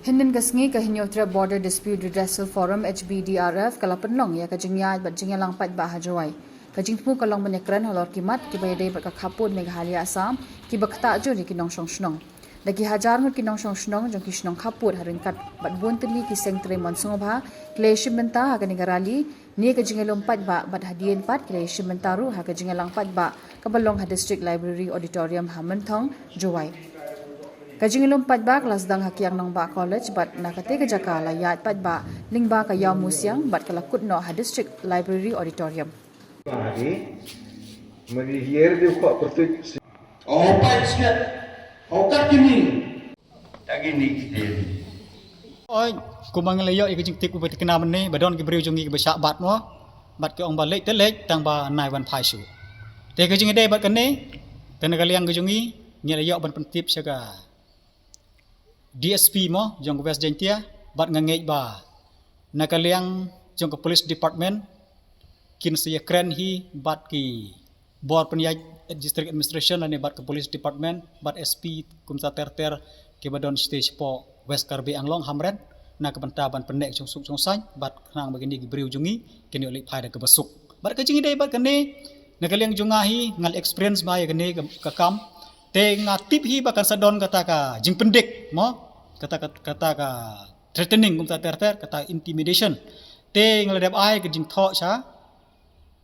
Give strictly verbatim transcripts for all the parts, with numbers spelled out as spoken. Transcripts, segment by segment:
Hynnin ka sngi ka Hynñiewtrep Border Dispute Redressal Forum, H B D R F, ka la pynlong ïa ka jingïaid bad jingïalang paidbah ha Jowai. Ka jingthmu ka long ban ïakren halor ki mat kiba ïadei bad ka khappud Meghalaya Assam kiba ktah jur ïa ki nongshong shnong. Da ki hajar ngut ki nongshong shnong jong ki shnong khappud ha ryngkat bad bun tylli ki seng trei mon sngewbha ki la ïashim bynta ha kane ka rally, ne ka jingïalum paidbah bad hadien pat ki la ïashim bynta ruh ha ka jingïalang paidbah kaba long ha District Library Auditorium ha Mynthong, Jowai. Ka jingïalum paidbah ka la sdang ha Kiang Nangbah College bad na kata ka jaka la ïaid paidbah lyngba ka Ïaw Musiang bad ka la kut noh ha District Library Auditorium. Ba hi, mari hier di kok pertuit. Oh, pai siat. Oh, kat kini. Tagi ni kita. Oi, kumba ngi la ïoh ïa ka jingtip uba tikna mynne, ba don ki briew jong ngi kiba shah bat mo, bad ki ong ba leit te leit, tang ba nai wan phai shuh. Te ka jingïadei bad kane, te na ka liang ka jong ngi, ngi la ïoh ban pyntip sha ka D S P mo, jong ka West Jaintia, bad nga ngeit ba na ka liang jong ka Police Department, kin sa ïakren hi bad ki bor pynïaid District Administration lane bad ka Police Department, bad S P kumta ter ter kiba don shatei shapoh West Karbi Anglong, Hamren, na ka bynta ban pynneh ka jingsuk jingsaiñ, bad khnang ba kine ki briew jong ngi kin ïoh leit phai da kaba suk. Bad ka jingïadei bad kane, na ka liang jong nga hi, nga la experience bha ïa kane ka, ka kam. Te nga tip hi ba kan sa don kata ka jingpyndik mo, kata ka, kata ka threatening kumta ter ter, kata intimidation. Te nga la dep ai ka jingthoh sha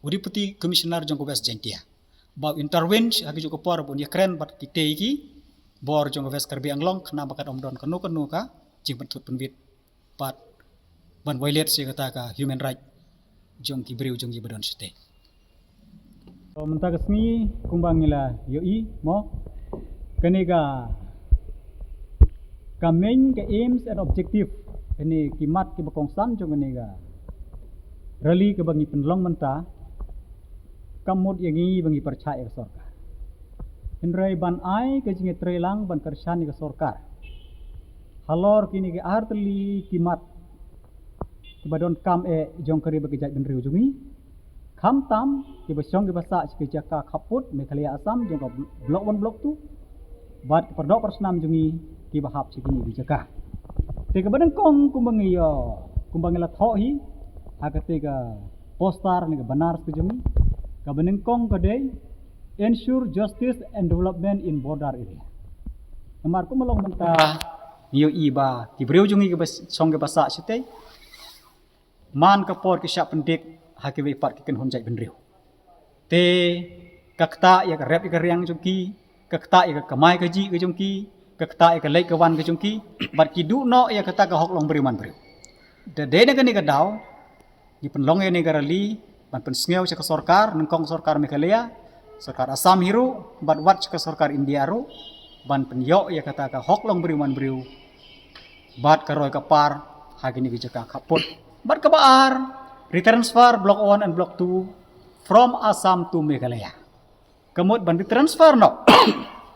u Deputy Commissioner jong ka West Jaintia ba u intervene ha kajuh ka por, ba un ïakren bad kitei ki bor jong ka West Karbi Anglong, khnang ba kan ym don kano kano ka jingpynthut pynbit bad ban violate sha kata ka human right jong ki briew jong ki ba don shatei. To mynta ka sngi kumba ngi la ïohi mo, kane ka, ka main, ka aims and objective, kane ki mat kiba kongsan jong kane ka rally kaba ngi pynlong mynta, kam mut ïa ngi ba ngi pyrshah ïa ka sorkar. Hynrei ban ai ka jingïatreilang ban kyrshan ïa ka sorkar halor kine ki artylli ki mat kiba donkam eh jong ka ri bad ka jaitbynriew jong ngi, khamtam kiba shong kiba sah sha ki jaka khappud Meghalaya Assam, jong ka Block One, Block Two, bad ki paralok parasnam jong ngi kiba hap sha kine ki jaka. Te kaba nyngkong kumba ngi ïoh, kumba ngi la thoh hi ha kata ka poster ne ka banner ka jong ngi, kaba nyngkong ka dei ensure justice and development in border area. Namar kumba long mynta ngi ïohi ba ki briew jong ngi kiba shong kiba sah shatei, man ka por ki shah pyndik ha kiwei pat ki kynhun jaitbynriew. Te ka ktah ïa ka rep ïa ka riang jong ki, ka ktah ïa ka kamai kajih ka jong ki, ka ktah ïa ka leit ka wan ka jong ki, bad ki duh noh ïa kata ka hok longbriew manbriew. Da dei na kane ka daw ngi pynlong ïa kane ka rally ban pynsngew sha ka sorkar, nyngkong sorkar Meghalaya, sorkar Assam hi ruh, bad wat sha ka sorkar India ruh, ban pynïoh ïa kata ka hok longbriew manbriew bad ka roi ka par ha kine ki jaka khappud. Bad kaba ar, retransfer Block One and Block Two from Assam to Meghalaya. Ka mut ban retransfer noh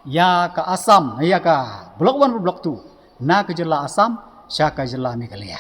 ïa ka Assam, ïa ka Block One, Block Two na ka jylla Assam sha ka jylla Meghalaya.